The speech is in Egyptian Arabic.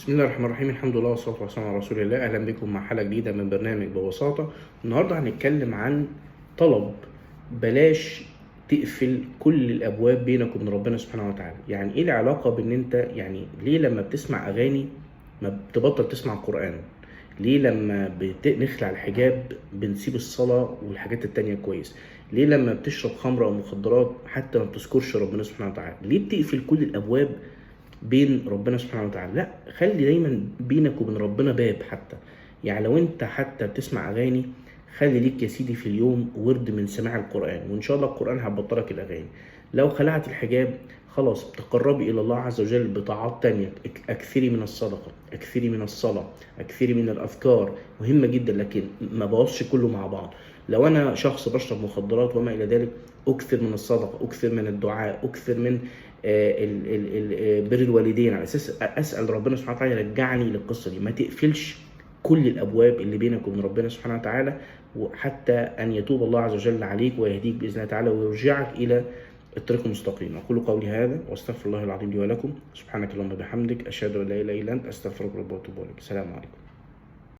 بسم الله الرحمن الرحيم. الحمد لله والصلاة والسلام على رسول الله. أهلا بكم مع حلقة جديدة من برنامج ببساطة. النهاردة هنتكلم عن طلب بلاش تقفل كل الأبواب بينك وبين ربنا سبحانه وتعالى. يعني إيه العلاقة بإن أنت، يعني ليه لما بتسمع أغاني ما بتبطل تسمع قرآن؟ ليه لما بنخلع الحجاب بنسيب الصلاة والحاجات التانية كويس؟ ليه لما بتشرب خمرة أو مخدرات حتى ما بتذكرش ربنا سبحانه وتعالى؟ ليه بتقفل كل الأبواب بين ربنا سبحانه وتعالى؟ لا، خلي دايما بينك وبين ربنا باب. حتى يعني لو انت حتى بتسمع اغاني، خلي ليك يا سيدي في اليوم ورد من سماع القرآن، وان شاء الله القرآن هتبطلك الاغاني. لو خلعت الحجاب خلاص تقربي الى الله عز وجل بطاعات تانية، اكثري من الصدقة، اكثري من الصلاة، اكثري من الاذكار، مهمة جدا، لكن ما بوظش كله مع بعض. لو انا شخص بشرب مخدرات وما الى ذلك، اكثر من الصدقة، اكثر من الدعاء، اكثر من بر الوالدين، على اساس اسال ربنا سبحانه وتعالى يرجعني للقصة دي. ما تقفلش كل الابواب اللي بينك وبين ربنا سبحانه وتعالى، وحتى ان يتوب الله عز وجل عليك ويهديك باذن الله تعالى ويرجعك الى الطريق المستقيم. اقول قولي هذا واستغفر الله العظيم لي ولكم. سبحانك اللهم وبحمدك، اشهد ان لا اله الا انت، استغفرك واتوب اليك. السلام عليكم.